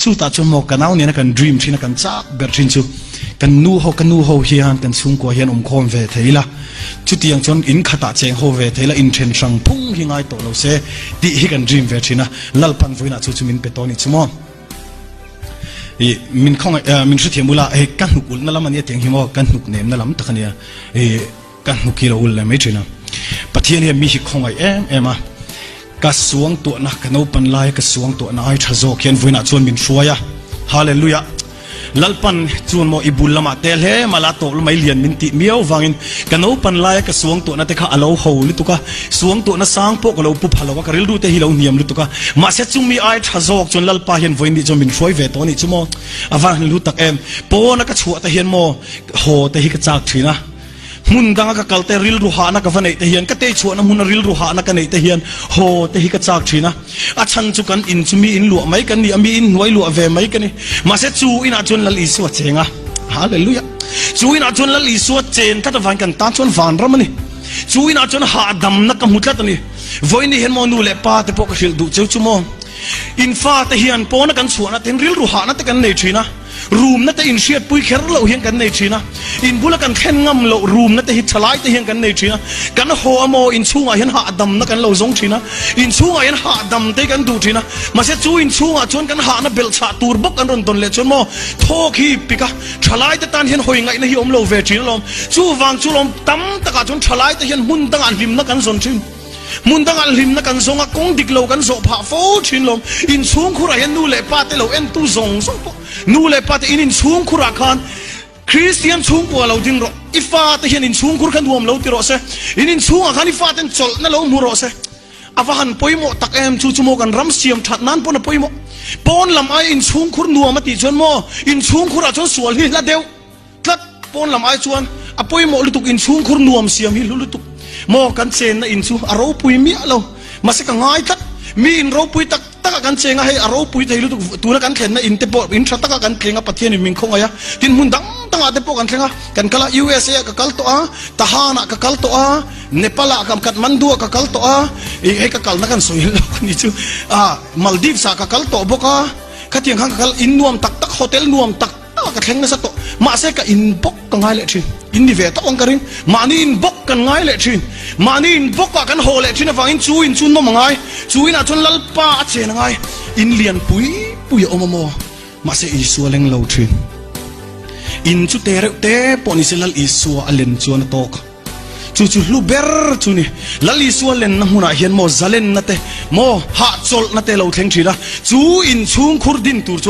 Chutah chuan maw ka nau nena kan dream thin a kan chak ber thin chu kan nu ho ka nu ho hian kan chhungkua hian awmkhawm ve thei ila chutiang chuan in khatah cheng ho ve thei ila inthen hrang phung hi ngai tawh lo se tih hi kan dream ve thin a Lalpan vawiinah chu chu min pe tawh a nih chu maw i min khawngaih min hrethiam ula hei ka hnuk ulhna lam a nia tiang hi maw ka hnuk nemna lam tak a nia i Ka hnuk hi lo ul leh mai thin a. Pathian hian mi hi khawngaih em em a. Ka suang tuahna, ka naupan laia ka suang tuahna ai tha zawk hian vawiinah chuan min hruai a. Hallelujah! Lalpan chuan maw i bul lamah tel he mala tawh mai lian min tih miau vangin ka naupan laia ka suang tuahna te kha a lo ho lutuk a. Suang tuahna sang pawh ka lo pu pha lo a, ka rilru te hi lo hniam lutuk a. Mahse chumi ai tha zawk chuan Lalpa hian vawiin nih chuan min hruai ve tawh a nih chu maw. A van hlu tak em. Pawna ka chhuah te hian maw haw te hi ka chak thin a. Hmun danga ka kal te rilru hahna ka va neih te hian, ka tei chhuahna hmuna rilru hahna ka neih te hian haw te hi ka chak thin a. A chhan chu kan in chu mi in luah mai kan ni a, mi in hnuai luah ve mai ka ni. Mahse chu inah chuan Lal Isua cheng a. Hallelujah! Chu inah chuan Lal Isua chen tlat avangin kan tan chuan vanram a ni. Chu inah chuan hahdamna ka hmu tlat a ni. Vawiin ni hian maw nu leh pa te pawh ka hrilh duh cheu chu maw? In fate hian pawna kan chhuahna ten rilru hahna te kan nei thin a. Rumna te inhriatpui kher loh hian kan nei thin a, in bula kan thlen ngam loh rumna te hi thalai te hian kan nei thin a, kan haw a maw inchhungah hian hahdamna kan lo zawng thin a, inchhungah hian hahdam te kan duh thin a, mahse chu inchhungah chuan kan hahna belhchhah tur bawk kan rawn dawn leh chuan maw thawk hi pik a, thalai te tan hian hawi ngaihna hi awm lo ve thin alawm, chuvang chu lawm tam takah chuan thalai te hian hmun dangah hlimna kan zawn thin. Hmun dangah hlimna kan zawng a, kawng dik lo kan zawh phah fo thin lo. Inchhungkhurah hian nu leh pa te lo entu zawng zawng pawh nu leh pa te in inchhungkhurah khan Kristian chhungkua lo ding rawh. I fa te hian inchhungkhur kha nuam lo ti rawh se. In inchhungah khan i fa ten chawlhna lo hmu rawh se. A va han pawimawh tak em chu chu maw kan ram siam that nan pawn a pawimawh. Pawn lam aia inchhungkhur nuam a tih chuan maw inchhungkhurah chuan sual hi hla deuh. Tlat pawn lam ai chuan a pawimawh lutuk inchhungkhur nuam siam hi hlu lutuk maw kan chenna in chu a ropui miah lo mahse ka ngai tlat mi in ropui tak tak a kan cheng a hei a ropui thei lutuk tuna kan thlenna in te pawh in tha taka kan thleng a Pathian in min khawngaih a tin hmun dang dang ah te pawh kan thleng a kan kal a USA ah ka kal tawh a Tahan ah ka kal tawh a Nepal ah ka Kathmandu ah ka kal tawh a hei ka kalna kan sawi lo a ni chu ah Maldives ah ka kal tawh bawk a khatiang khan ka kal in nuam tak tak hotel nuam tak Tak ka thleng nasa tawh. Mahse ka in bawk ka ngai leh thin. In ni ve tawh ang ka ring. Mahni in bawk kan ngai leh thin. Mahni in bawkah kan haw leh thin avangin chu in chu nawm a ngai. Chu inah chuan Lalpa a chen a ngai. In lian pui pui a awm a maw? Mahse Isua leng lo thin. In chu te reuh te pawh ni se Lal Isua a len chuan a tawk. Chu chu hlu ber chu ni. Lal Isua lenna hmunah hian maw zalenna te, maw hahchawlhna te lo thleng thin a. Chu inchhungkhur din tur chuan.